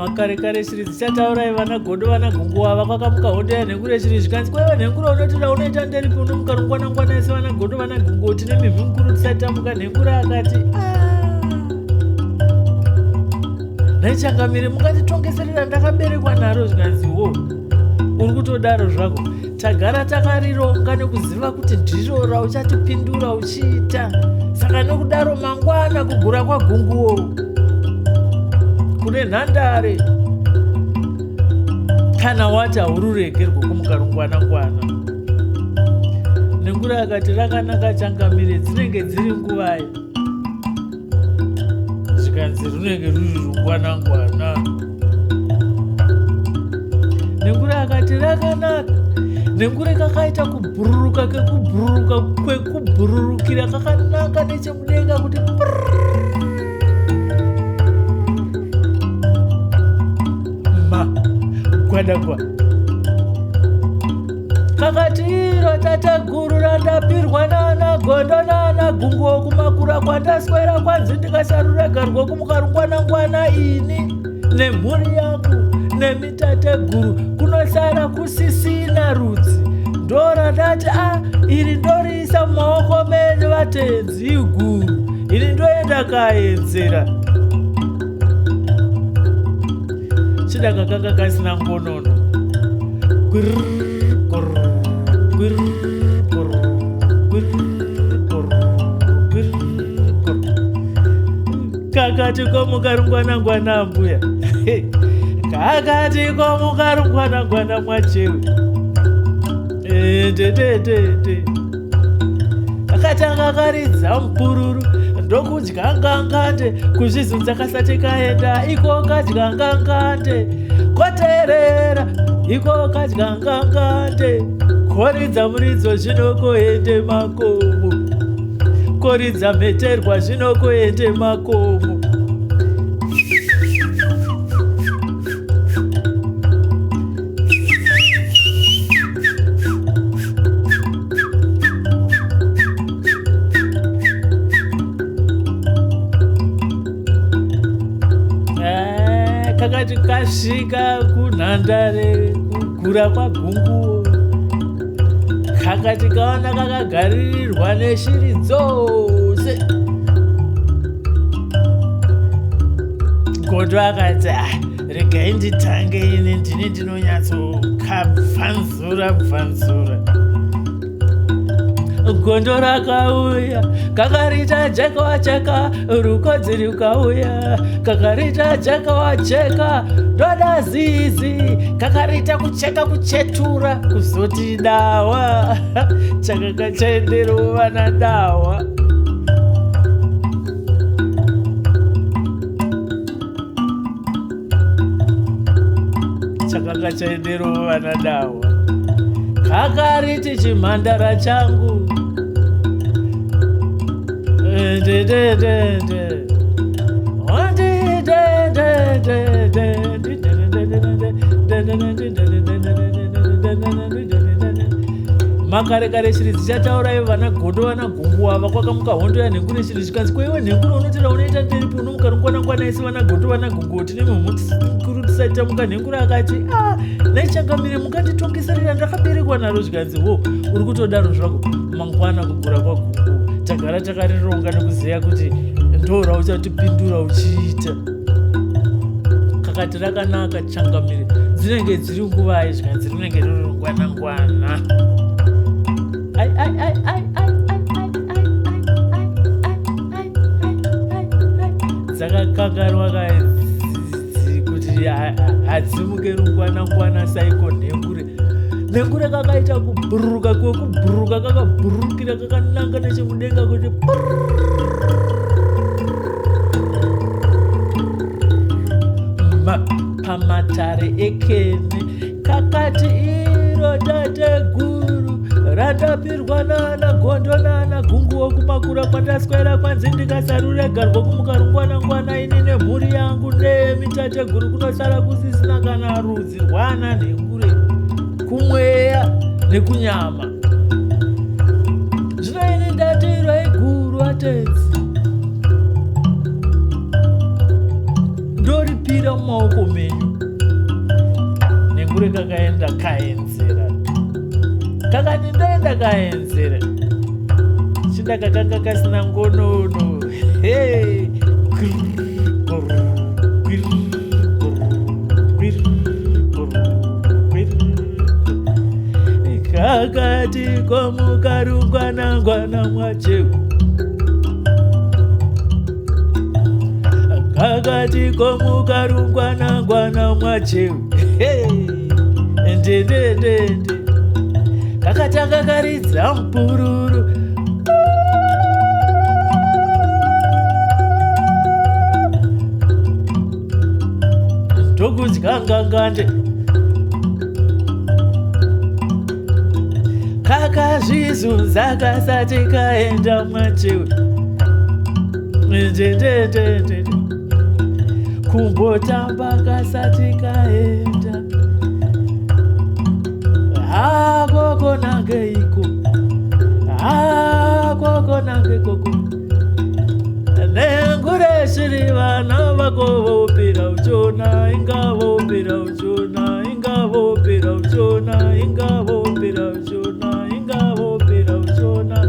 Makare kare shiri dzichataurai vana godo vana gunguwava kwakamuka hondo yanhengure shiri zvikanzi kwaiva nhengure unotira unoita nderipi unomuka rungwanangwana ese vana godo vana gunguwo tine mivhi mukuru tisati tamuka nhengure akati ah. Nhai changamire mungatitongeserera ndakaberekwa naro zvikanzi wo uri kutodaro zvako tagara takarironga nekuziva kuti ndiro rauchatipindura uchiita saka nokudaro mangwana kugura kwagunguwo kune nhandare kana wati haururege rwekumuka rungwanangwana nengura akati rakanaka changamire dzinenge dziri nguvai zvikanzi runenge ruri rungwanangwana nengure akati rakanaka nengure kakaita kubhururuka kekubhururuka kwekubhururukira kakanaka nechemudenga kuti ma gwadagwa Kakati iro tateguru randapirwa nana gondo nana gunguo kumakura kwandaswera kwanzi ndikasarurega rwokumuka rungwanangwana ini nemhuri yangu nemi tateguru kunosara kusisina rudzi ndorandati a ah, iri ndoriisa mumaoko menyu vatenzi iguru ini ndoenda kaenzera chidaka kanga kasina ngonono kakati komuka rungwanangwana mbuya kakati komuka rungwanangwana mwachewe ndendendende kakatanga karidza mupururu ndokudya ngangande kuzvizunza kasati kaenda iko kadya ngangande koterera iko kadya ngangande koridza muridzo zvino koende makomo koridza mheterwa zvino koende makomo Eh, kakati kasvika kunhandare kugura kwagunguwo kakati kaona kakagaririrwa neshiri dzose godo akati ah, regai nditange ini ndini ndinonyatsokabvanzura bvanzura gondo rakauya kakarita jeka wacheka rukodzi rukauya kakarita jeka wacheka ndoda zizi kakarita kucheka kuchetura kuzoti dawa chakanga chaenderova vana dawa chakanga chaenderova vana dawa kakariti chimhandara changu ndendendende makare kare shiri dzichataura ivo vana godo vana gungu ava kwakamuka hondo yanhengu neshiri zvikanzi ko iwe nhengu unotira unoita nderipi unomuka rungwanangwana isi vana godo vana gungu tine mumhukuru tisati tamuka nhengura akati a ah, naichangamire munganditongeserera ndakaberekwa naro zvikanzi wo uri kutodaro zvako mangwana kugura kwagungu tagara takarironga nekuziva kuti ndo rauchatipindura uchiita kakati rakanaka changamire dzinenge dziri nguvai zvikanzi rinenge riri rungwanangwana ai ai ai ai ai dzakakanganwa kuti hadzimuke rungwanangwana saiko nhengure nhengure kakaita kubhururuka kwekubhururuka kakabhururukira kakananga nechemudenga kuti pamatare ekene kakati iro tateguru randapirwa nana gondo nana gunguwo kumakura kwandaswera kwanzi ndikasarurega rwokumuka rungwanangwana ini nemhuri yangu nemi tateguru kunosara kusisina kana rudzi rwana nhengure kumweya nekunyama zvino ini ndati iro iguru atenzi ndoripira Ndopira mumaoko menyu. Nengure kakaenda kaenzera. Kakati ndoenda kaenzera. Chinda kakanga kasina ngonono. Hey! Kakati komukarungwanangwana mwacheu. Kakati komukarungwanangwana mwacheu. Ndendendende. Kakatanga karidza mupururu. Ndokudya ngangande. Kakazvizunza kasati kaenda mwachewe. Ndendendende. Kumbotamba kasati kaenda. Hakoko nangeiko. Hakoko nangeikoko. Nengure shiri vana vako vopira uchiona, inga vopira uchiona, inga vopira uchiona, inga vopira uchiona, inga vopira uchiona.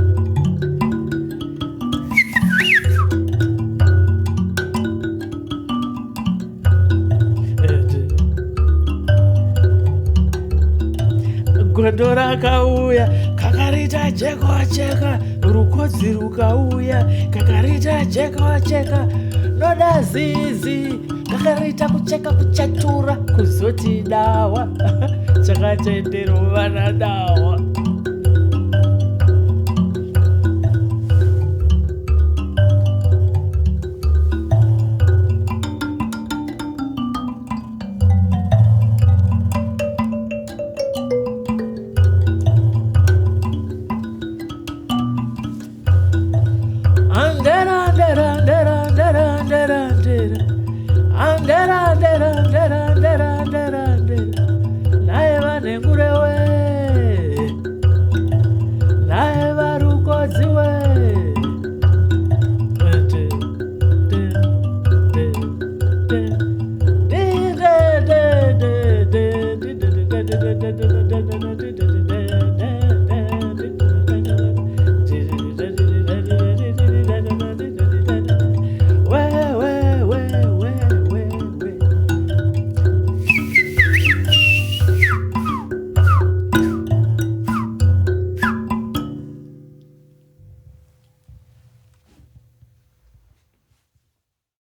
Gondo rakauya kakarita jeka cheka, rukodzi rukauya kakarita jeka cheka, noda zizi kakarita kucheka kuchatura kuzoti dawa chakachenderova nadawa. Andera, andera, andera, andera, andera, andera. Andera, andera, andera, andera, andera, andera. Naye vanengure we. Naye varukodzi we. De, de, de, de. De, de, de, de, de, de, de, de, de, de, de, de, de, de, de.